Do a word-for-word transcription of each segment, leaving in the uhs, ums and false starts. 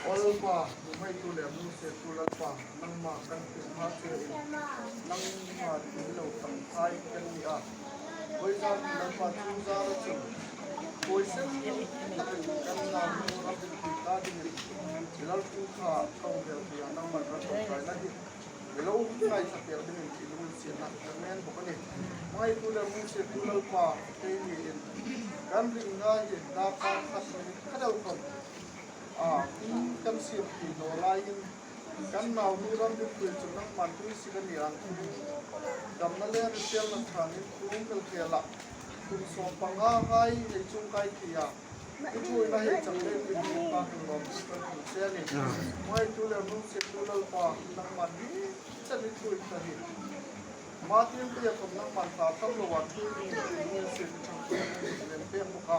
Aw Lalpa, nuhmeitu le nusiettu Lalpa, nangma kan ṭhutna che in, nangma ṭul lo ṭhang thei kan ni a. Vawisun Lalpa, chu zara chun, vawisun takin kan nau nu Ramdinpui ta dingin, i Lalpa kha kan vel tia nangman ṭawngṭaina hi i lo ngaithlak pek dingin i lunginsietna kan nei bawk a nih. Hmangaihtu le nusiettu Lalpa, keini in kan ringna hi, na kha khat ni khat deu khom a, kan siem ti naw laiin, kan nau nu Ramdinpui chu nangman tuisie kan ni ang. Damna le hriselna ṭhangin thu mel khela, kum sawm panga hai ei chung kai thei a. I ṭhuoina hi chang le min pa kan lawm kan ṭhu che a nih. Hmangaihtu le nusiettu Lalpa, nangman hi chan i ṭhuoi ta hi. Ama tieng te khom nangman ta tam lo a ṭhuoi dingin i lunginsiet ṭhangpui kan pek bawk a.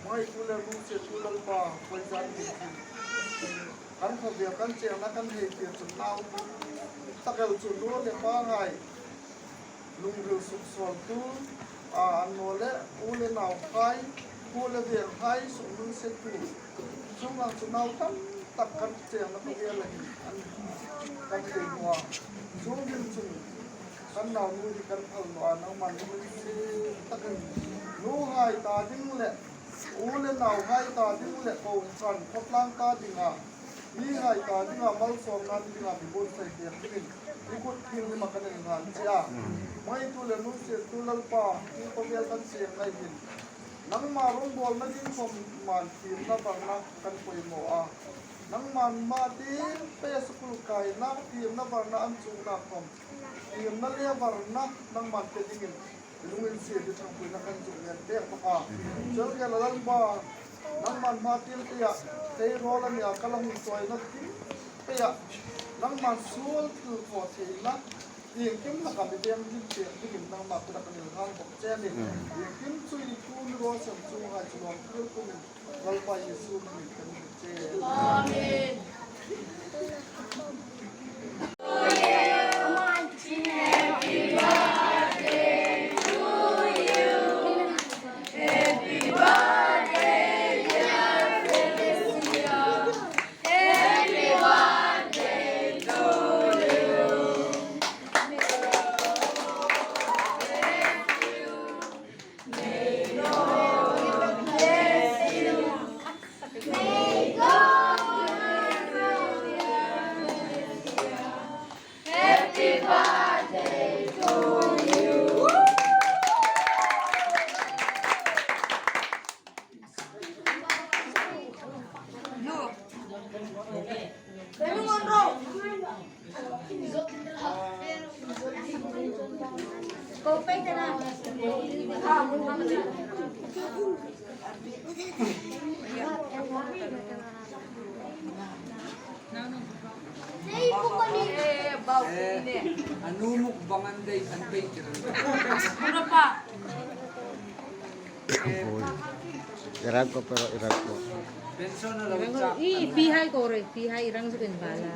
Hmangaihtu le nusiettu Lalpa, vawisun ni hin kan khawvel kan chengna kan hei tir chun nau tak el chu nu le pa hai lungril suksawltu, a, annawleh u le nauhai, pu le venghai suknunsiettu. Chuong ang chu nau tam tak kan chengna khawvela hin an kan hei naw a. Chuong ding chun kan nau nu hi kan phal naw a, nangman lunginsiet takin nuhai ta ding le u le nauhai ta ding le kohran khawtlang ta dinga, mihai ta dinga malsawmna dinga mi buotsai pek dingin i kut thienghlim a kan inhlan che a. Hmangaihtu le nusiettu Lalpa, hi khawvel kan chengna hin nangma rongbawlna ding khom man thiemna varna kan poimaw a. Nangman hma tieng peia school kaina thiemna varna an chungna khom thiemna le varna nangman pe dingin i lunginsiet i ṭhangpuina kan zuk ngen pek bawk a. Chel khela Lalpa, nangman hma tieng peia, thei rawl a nia ka la hung chawina ding peia, nangman suol thil thaw theina iengkim hlaka mi deng ding pek dingin nangma kuta kan inhlan bawk che a nih. Iengkim chu i thu mi raw sem chuonghai chu lawm thil kumin Lalpa Isu hmingin kan hni che. Amen. Eh, a nu mukbang an dai an pei tir. Irang ko, pero irang ko. Pension a lo chak. I, pi hai ko re, pi hai irang su ken bala.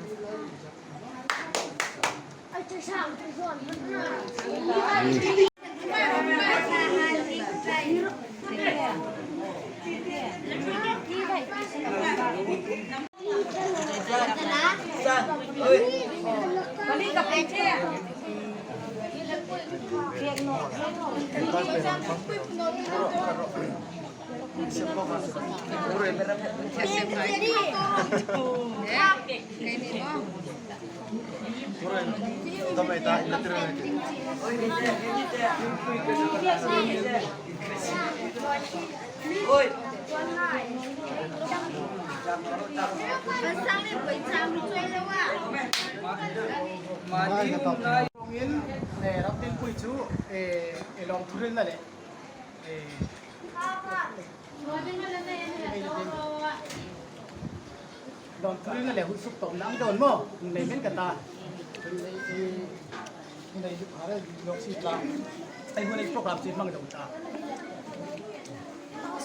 Rawngin, eh, Ramtinpui chu, eh, eh, lawmthu hrilna le, eh, lawmthu hrilna le hun suk tawpna ang dawn maw? Hun nei men ka ta. Hun nei, eh, hun nei lu phara lawk si tla. Ei hun nei program si hmang dawn ta.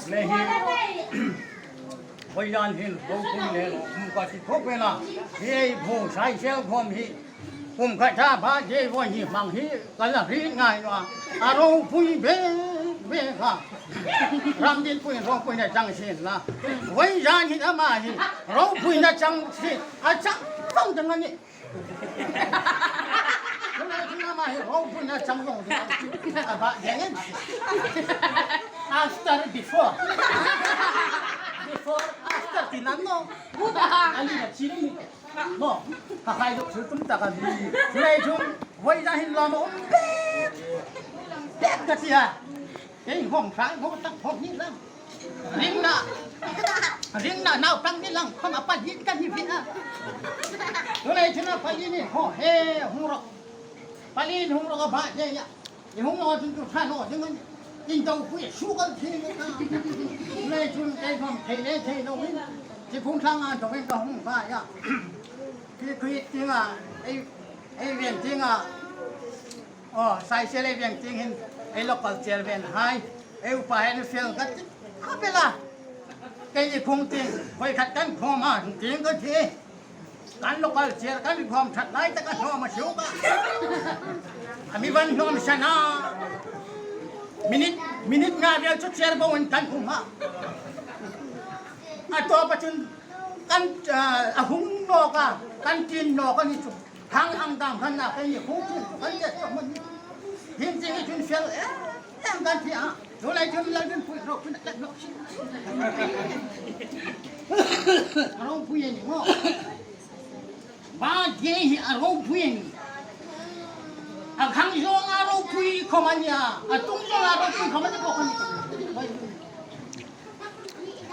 Le hi, voi dan hin, ropui le lo, um ka ti khawp el a. Hi ei bu sai sel khawm hi. Um ka ta ba je voi hi hmang hi, ka la ri ngai naw a. A ropui be, be kha. Ramtinpui ropuina chang sin la. Voi dan hin ama hi, ropuina chang sin. A chang vong chang a nih. Ama hi ropuina chang vong. A ba deng. After, before. Before, after ti nan naw. A li na chini. Maw, ka khai dok chu tum tak a ni. Chu lai chun, voi dan hin lawm a um bek. Bek ka ti a. Ei hawng khai, hawng tak hawng ni lang. Ringna, ringna naupang ni lang, khawm a pali ka ni ve a. Chu lai chun a pali ni, haw, he, hung rawh. Pali ni hung rawh ka ba je a. I hung naw chun chu ṭha naw ding a nih. Indopui a su kal thei naw ta. Chu lai chun kei khawm thei le thei lo hin. Chi khung thlang a dawngin ka hung va a. Khi khi ting a, ei, ei veng ting a. Aw, Saisel ei veng ting hin, ei local chairman hai. Ei upa hai ni fel ka ti khawp el a. Kei ni khung ting, voi khat kan khawm a, ting ka ti. Kan local chair kan khawm ṭhat lai tak a hnawm a siu ka. A mi van hnawm san a. Minute, minute nga vel chu chair boin kan um a. A tawpa chun kan, ah, a hung nawk a, kan tin nawk a ni chu. Hang ang dam khan na kan ni hung tin chu kan jet ka mun. Hin ting hi chun fel em em kan ti a. Chu lai chun Lalrinpui ropui na tak nawk si. A ropui a ni maw. Ba je hi a ropui a ni. A khang zawng a ropui khawm a ni a. A tung zawng a ropui khawm a ni bawk a ni.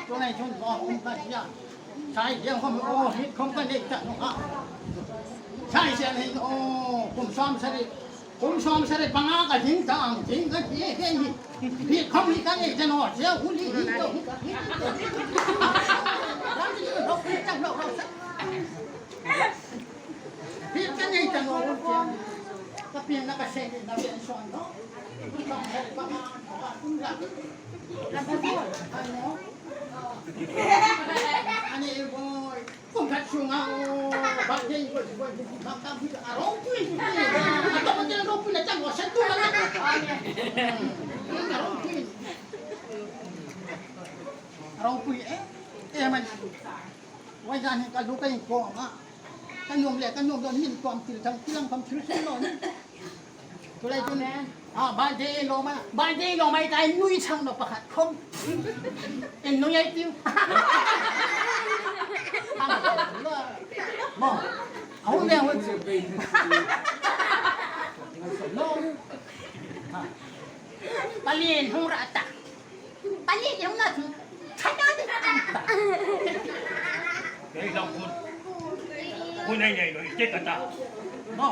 Chu lai chun ba hung ka tia. Sai ding khawm, aw, hi khawm ka nei ta naw a. Sai sia nei, aw, kum sawm sari. Kum sawm sari panga ka ding ta ang, ding ka ti e, ti e. Hi khawm hi ka nei ta naw, sia u li hi to, hi ka, hi ka. Ram ni ro, hi ka ro, ro sa. Hi ka nei ta naw, sia. Ka pin na ka sei na ven sawn naw. Kum sawm sari panga, ka kum la. Ani e boi. Kum khat sunga, o, bak dei, boi, boi, boi, bak, bak, bak, a ropui, a to, a ropui na chang, o, sa tu, a ropui. A ropui, eh, eh, man. Voi dan hin ka lu ka inkhawm a. Ka nuom le, ka nuom dawn min khawm til thang, tilang khawm thil sin lo ni. Chu lai chun, a, birthday lo ma, birthday lo mai tai nui chang lo pakhat khawm. En nui ai tiu. Maw, a hun le hun chu. Lo. Ha. Pali hung ra ta. Pali hung na chu. Chata di ta. Ei, lo hun. Hun nei nei lo, i te ka ta. No.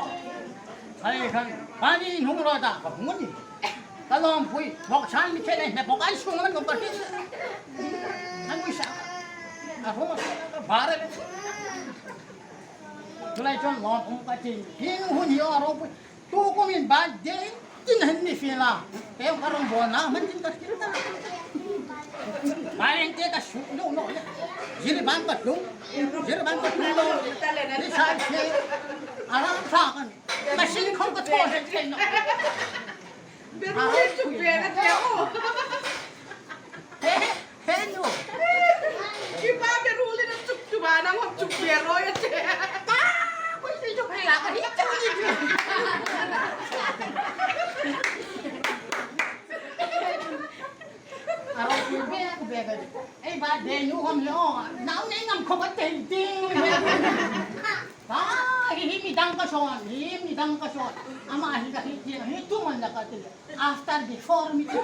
Ai khan, pani hung lo ta, ka hung ni. Ka lawmpui, bawk chan mi che nei, ne bawk an sung man ko ka ti. An mi sa. A hung ka bare. Tulai chun lawm um ka ti. Hing hun yo ro pui. Tu kumin birthday tin hin ni fila. Te ka rawng bawlna hman tin ka kil ta. Baleng te ka suk lo lo le. Zir ban ka tlung. Zir ban ka tlung lo. Ni sa se. A ram sa kan. Ka sin khom ka thaw hrek thei naw. Beru le chuk ve na te o. He, he, he, nu. Ki pa beru le na chuk chuk ba nang hop chuk ve ro ya che. Ta, koi se chuk ve la ka hi chuk ni. A ro ku ve, ku ve ka. Ei ba de nu hom lo. Nau nei ngam khop a tei ting. Ba, hi, hi mi dang ka sawn, hi mi dang ka sawn. Ama hi ka hi, hi, hi tu man la ka ti. After, before mi ti.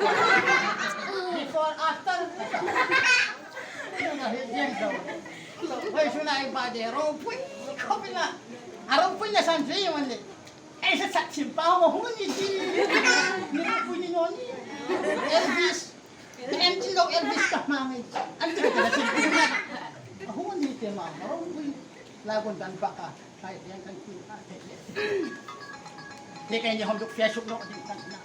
Before, after. Hi ka hi jeng sawn. Hoi suna ei ba de ropui, khop ila. A ropui na san fi man le. Ei sa sa chim pa ma hun ni ti. Ni ropui ni no ni. Elvis. Em chin lo Elvis ka hmang ei. An ti ka chin. A hun ni te ma, a hun ni. La kun dan ba ka. Kai yang kan ki ka te. Ni kai ni hom duk fia suk lo ding kan na.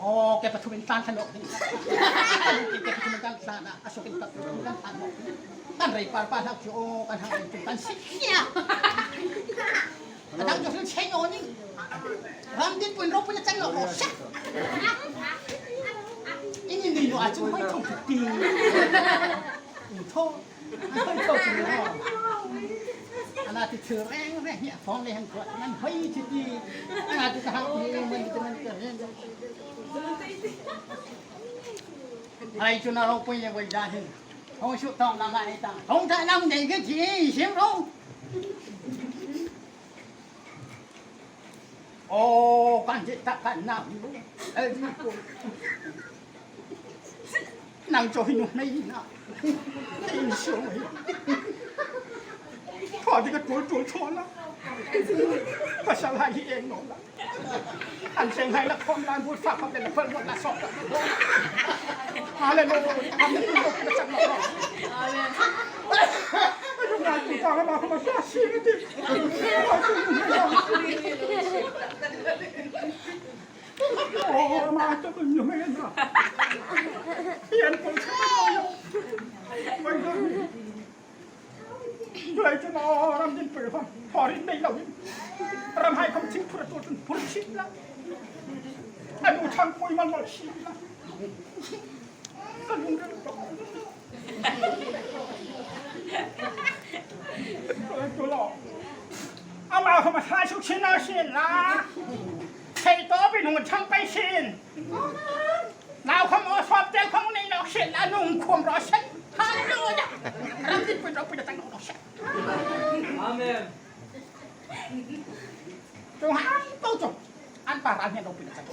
O, ke pathum in tan than lo ding. Ke pathum in tan than na. A suk in pathum in tan than lo. Kan rei par par hak chu o, kan hak chu kan si. Nia. Ka dang chu sin chei no ni. Ram Dinpuiin ropui na chan lo ro sa. Ini ni no a chung hoi thong ti. Ni tho. An hoi thong ti no. Ana ti thil reng reng hi a thong le han ko. An hoi ti ti. Ana ti ka hak ni man ti man ka reng. Ai chu na ropui le wai da hin. Hong suk tawk na ngai ta. Hong ta nam nei ke ti sim ro. O, kan ti ta kan na. Ei, ko. Nang cho hi nu nei na. Ei, so hi. Kha di ka tul tul cho na. Pasal hai hi eng no la. An seng hai la khom lan bu fa khom le la phal la so. Hallelujah. Amen. Amen. Tulai chun o ram din pui khom, thorin nei lo hin. Ram hai khom ching phur tu chun phur chik la. An u chang pui man lo chik la. Ka lung rel tok. Tulai chu lo. Ama khom a sai suk sin a sin la. Thei to bi nung chang pai sin. Nau khom o sop tel khom nei lo sin la nung khom ro sin. Hallelujah. Ram din pui ro pui da tang ro sin. Amen. Chung hai to chung. An pa ran hian ropui na chang.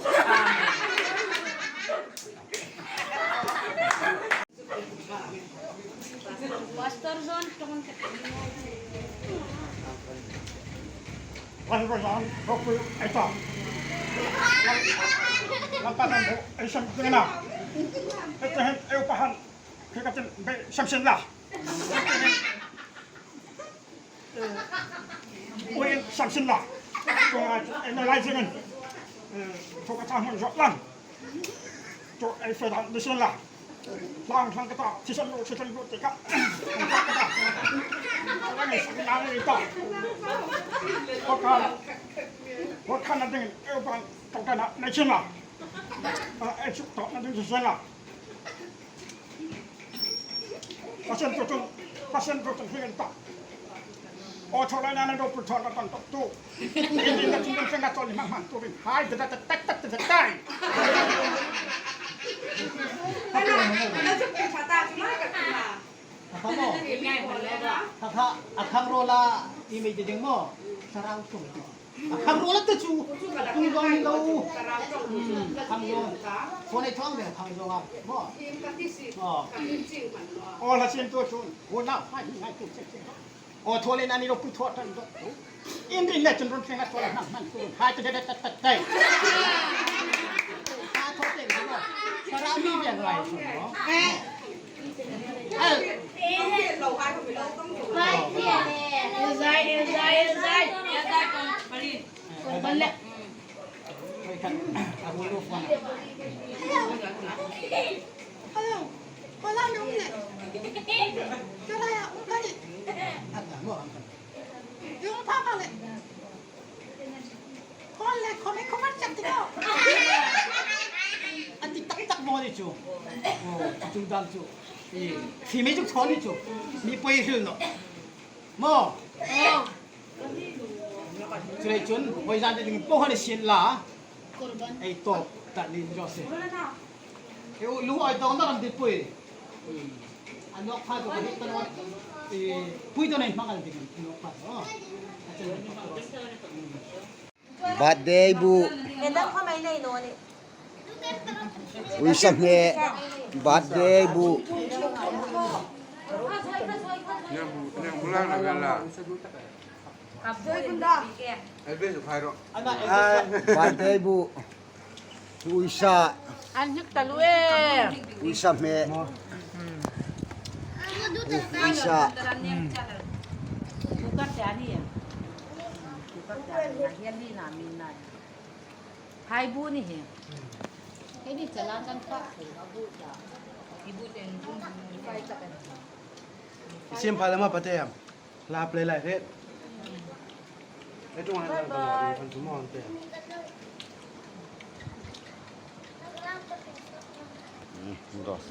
Pastor John, tong. Pastor John, ropui ei ta. Lam pa nan bo ei sam ding na. Ei ta hen ei pa han. Khi ka tin be sam sin la. Ui, sam sin la. Ko ai, ai, na lai zingen. Ko ka ta hmun zok lan. Ko ai fe dan ni sin la. Lang lang ka ta, si san lo, si san lo te ka. Lang ni sin la ni ta. Ko ka, ko ka na ding, e bang, ko ka na, na sin la. Ai, su to na ding si sin la. Pasian tu chun, Pasian tu chun hring ta. O thaw lai na na do pu thaw na tan tok tu. Ini na chun chun na chon ni mang mang tu ring. Hai da da da da da da. Hello, na chun pe cha ta chu ma ka ti ma. Kha kha mo. Kha kha, a khang ro la, i mei ti ding mo. Sarau chung ti. A khang ro la ta chu. Tung dong ni lo. Hmm, khang ro. Ko nei thong de khang ro a. Mo. Mo. O la sin tu chun. O la, hai, hai, tu, chek, chek. Aw, thaw le, nani lo pui thaw tan do. Inrin le chun ron thenga thaw le, hmang hmang tu. Hai tu de de tat tat tai. Ha thaw te lo. Sara mi ve ngai tu lo. Ai. Zai, zai, zai. Kon le. Hello. Hello. Hello. Hello. Hello. Hello. Yung papa le. Khom le, khom, khom chak ti ko. An ti tak tak mo ni chu. Oh, chung dam chu. Ei, fi mi chu thon ni chu. Mi poi hil no. Mo. Chu le chun, hoi zan ding po hal sin la. Ei to, ta ni jo se. Ei u lu ai to na ram di pui. Anok pha to ni ta no. Ei, pui to nei hmang al ding. Anok pha to. Birthday bu. Medal kha mai nei no ni. Uisa hme. Birthday bu. Nang, nang bulan na bela. Ai, birthday bu. Uisa. An hnik ta lu e. Uisa hme. Uisa. Hai bu ni hi. Hei ni chalan kan pa. Sim pha lama pate am. La play lai re. Ei tung han kan kan kan tu mo te. Hmm, dos.